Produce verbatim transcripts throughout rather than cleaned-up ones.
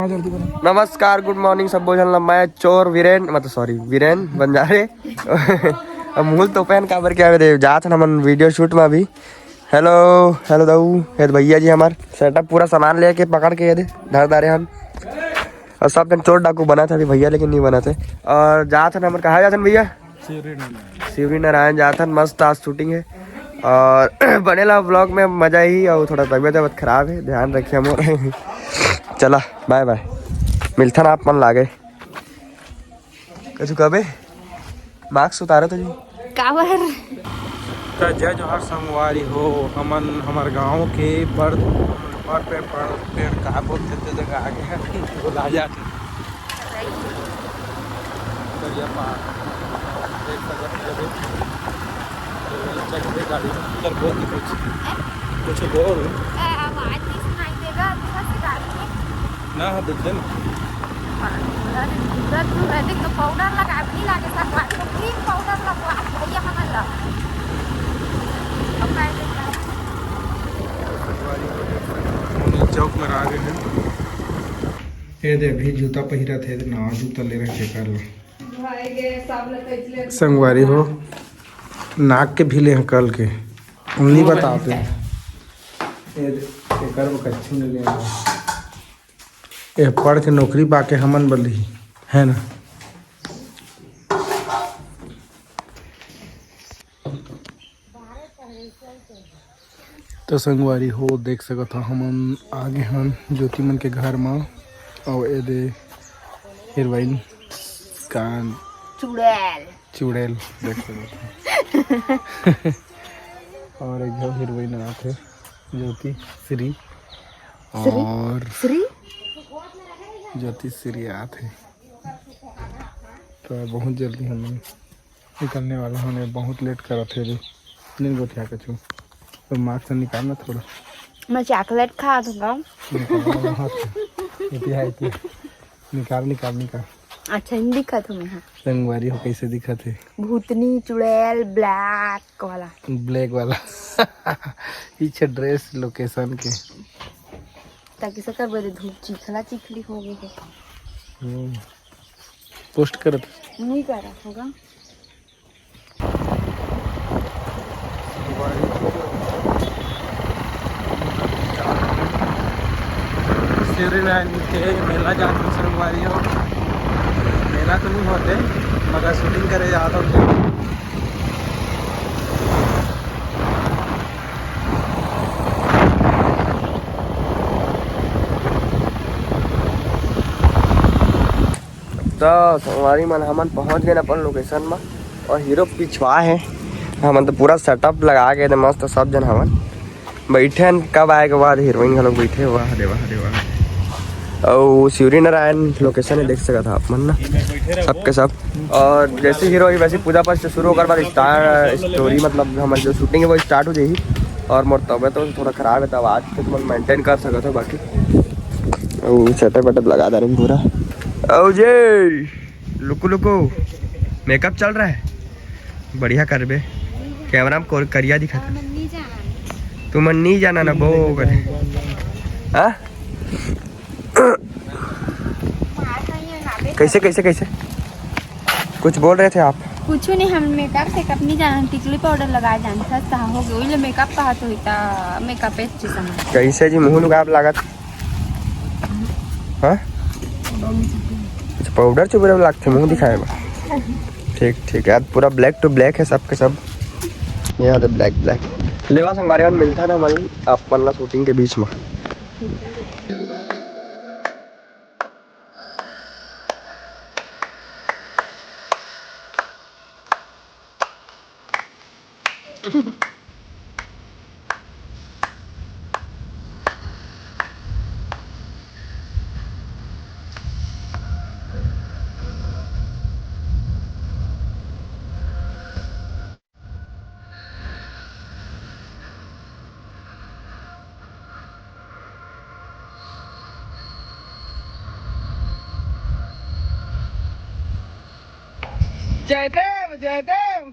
नमस्कार, गुड मॉर्निंग सब बोझन ला। मैं चोर वीरेन, मतलब सॉरी, वीरेन बंजारे। अब मुहूल तो पहन काबर के आवे दे, जात हन हमन वीडियो शूट में अभी। हेलो, हेलो दाऊ, हे भैया जी हमार सेटअप पूरा सामान लेके पकड़ के ये दे धर दारे हन। और सब जन चोर डाकू बनत हे अभी भैया, लेकिन नहीं बनत हे। और जात हन हमन, कहाँ जात हन भैया? शिवरी नारायण जात हन, मस्त आज शूटिंग है। और बने ला ब्लॉग में, मजा ही। और थोड़ा तबीयत वबीयत खराब है, ध्यान रखिए मोर। चला, बाय बाय, मिलथन आप मन लागे। कछु कबे मास्क उतारो तो जी। काबर? त जय जोहार संगवारी हो, हमन हमर गांव के बड़, बड़ पेड़, बड़ पेड़ का बोलथे ते जगह आ गे हन, भुला जाथे। दरिया पार देख सकत हवे। चल रे गाड़ी, उधर बोल दे कुछ, कुछ बोल। ए, आवाज नहीं सुनाई देगा, अच्छा से गाड़ी में। ना, हाँ, देख दे ना। पूरा दिन, पूरा दिन रह देख तो पाउडर लगा भी लागे, सब बात को क्रीम पाउडर लगवा भैया हमन ला। अब काय देख चौक में आ गए हैं। ये दे, अभी जूता पहिरा थे, नवा जूता ले रखे कर लो। भाई गे, सब ले कैसे ले संगवारी हो, नाक के भी ले हैं कल के, हम नहीं बताते। ये दे, एकर वो कच्चू ले ले। ये पढ़ के नौकरी पाके हमन बली, है ना? तो संगवारी हो, देख सकत हो, हमन आगे हन ज्योति मन के घर म। अउ ए दे हीरोइन कान चुड़ैल। चुड़ैल देख सकत हो। और एक झन हीरोइन आत हे, ज्योति श्री। श्री? और श्री? ज्योति श्री आत हे। तो बहुत जल्दी हमन निकलने वाला हन, बहुत लेट करत हे अभी। नहीं गोठिया कछु। तो मास्क निकालना थोड़ा। मैं चॉकलेट खात हूँ। निकाल, निकाल, निकाल। अच्छा, नहीं दिखत हूँ मैं, हाँ। संगवारी हो, कैसे दिखत हे? भूतनी चुड़ैल, ब्लैक वाला। ब्लैक वाला। पीछे ड्रेस लोकेशन के। ताकि सकर बदे धूप चिखला चिखली हो गई है। हम्म। पोस्ट करत। नहीं करा होगा। शिवरीनारायण के मेला जात हन संगवारी हो। मेला तो नहीं होते, मगर शूटिंग करे जात हन। तो संगवारी मन, हमन पहुंच गए अपन लोकेशन में और हीरो पिछवा है। हमन तो पूरा सेटअप लगा के एकदम मस्त सब जन हमन बैठे हन। कब आए के बाद हीरोइन घलोक बैठे, वाह रे वाह रे वाह। अउ शिवरी नारायण लोकेशन है, देख सकत हा आप मन ना, सबके सब। और जैसे हीरो वैसे पूजा पाठ से शुरू होकर बाद स्टार स्टोरी, मतलब हमारी जो शूटिंग है वो स्टार्ट हो जाएगी। और मोर तबीयत तो थोड़ा खराब है, तब आज तक मैं मेंटेन कर सकत हूँ, बाकी अउ सेटअप वेटअप लगा दे रहे पूरा। ओ जे लुकु लुकु मेकअप चल रहा है, बढ़िया करबे। कैमरा में कोर-, करिया दिखा था। तुमन नहीं जाना ना बो करे। हाँ? कैसे, कैसे, कैसे? कुछ बोल रहे थे आप? कुछ नहीं, हम मेकअप सेकअप नहीं जाना, टिकली पाउडर लगा जाना था, हो गया, वही ले मेकअप कहा तो इतना मेकअप है। कैसे जी मुंह लुगाब लागत? हाँ? अच्छा, पाउडर चुबरे लागथे मुंह दिखाए में। ठीक, ठीक है, आज पूरा ब्लैक टू ब्लैक है सबके सब। यहाँ तो ब्लैक, ब्लैक। लेवा संगवारी मन मिलता ना हमारी अपन ला शूटिंग के बीच में। जयदेव, जयदेव।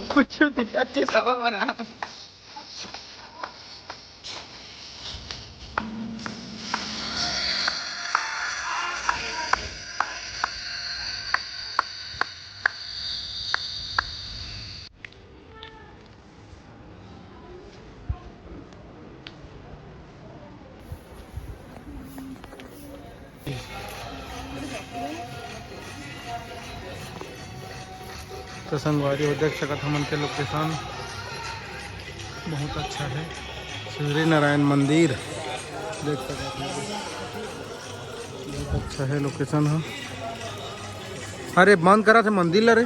कुछ दिक्कत के सवा बना। तो संगवारी हो, देख सकत हमन के लोकेशन बहुत अच्छा है। सूर्य नारायण मंदिर देख सकत हो, बहुत अच्छा है लोकेशन ह। अरे बंद करा थे मंदिर ला रे।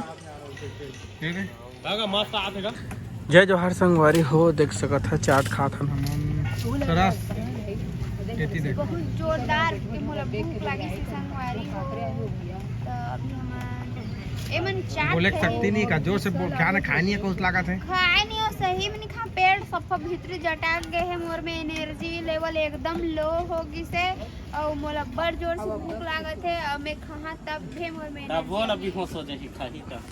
का का मस्त आत हे का? जय जोहार संगवारी हो, देख सकत ह चाट खात हन हमन। सरस। एती देख। बहुत जोरदार के मोला भूख लागिस हे संगवारी हो। त अभी हमन एमन चाट बोले के खाए शक्ति नहीं का, जोर से बोल, क्या ना खाए नहीं है, कुछ लागत है। खाए नहीं हो, सही में नहीं खा, पेट सफा भीतरी जटा गे हे, मोर में एनर्जी लेवल एकदम लो हो गिस हे। अउ मोला बड़ जोर से भूख लागत हे, अउ मैं खाहा तब भी मोर में तब वो ना एनर्जी। बेहोश हो जाही, खाही तब।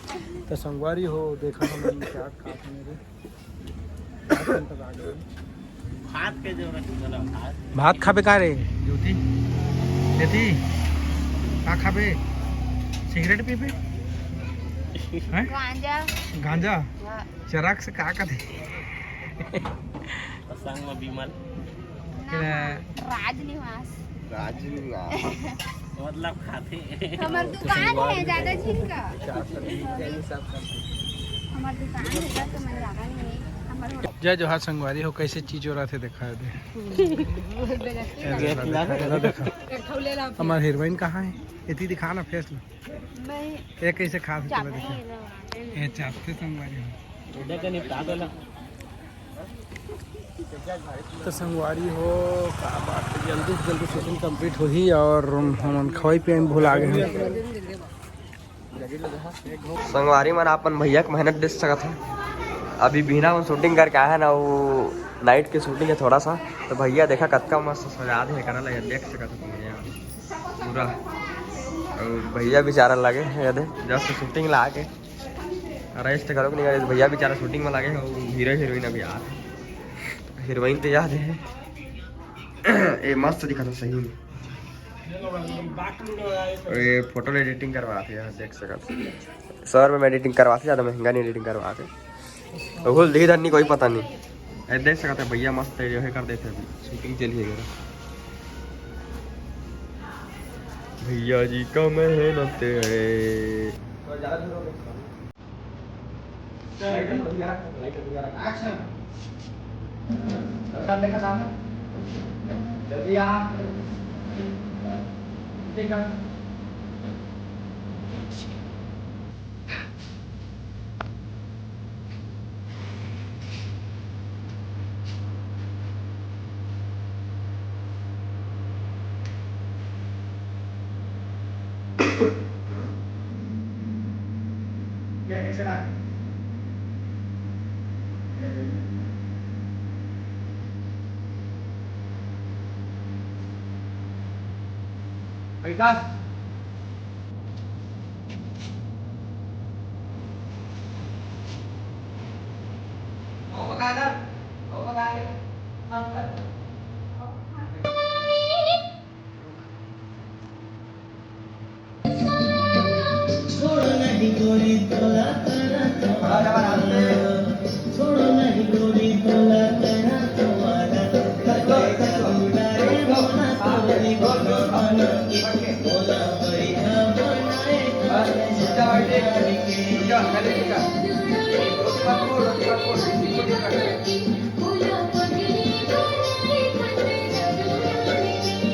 तो संगवारी हो, देखा हमन चाट खात हन रे। भात के जरूरत है, चलो, भात। भात खाबे का रे? ज्योति, ज्योति, का खाबे? सिगरेट पीबे? हैं? गांजा। गांजा? हाँ। चरस से का कथे? संग में विमल। ना, राजनिवास। राजनिवास। मतलब खाथे। हमर दुकान है, ज्यादा झिन का। हमर दुकान है, ज्यादा तो मैं ज्यादा नहीं है। हमर जय जोहार संगवारी हो, कैसे चीज हो रहा थे देखा दे। बेइज्जती एला देखा, एला देखा। हमर हीरोइन कहाँ है? एती दिखा ना फेस ला। मैं ये कैसे खा सकते चाहते देखा? हैं ना। ये चाहते संगवारी हो। उधर का निपटा दो ना। तो संगवारी हो, का बात है, जल्दी से जल्दी शूटिंग कंप्लीट होही और हमन खवाई पियाई भुला गे हन। संगवारी मन, अपन भैया के मेहनत देख सकत हो। अभी बिहना मन शूटिंग करके आए हैं ना, वो नाइट के शूटिंग है थोड़ा सा, तो भैया देखा कतका मस्त सजा दे हे, करा लगे देख सकत हो तुम यहाँ। पूरा अउ भैया बेचारा लगे हे, ये दे जस्ट शूटिंग ला के रेस्ट करो कि नहीं करे, भैया बेचारा शूटिंग में लगे हे, हीरो हीरोइन अभी आ रहे हैं। हीरोइन तो याद है, ये मस्त दिखा था सही में। ये फोटो एडिटिंग करवा थे यार, देख सकत हो। सर में एडिटिंग करवा थे, ज्यादा महंगा नहीं एडिटिंग करवा थे। घुल दी धन्नी कोई पता नहीं। ए, देख सकत है भैया मस्त है, ये कर देते अभी शूटिंग चलिए जरा। भैया जी का मेहनत है। जल्दी आ। ठीक है। विकास।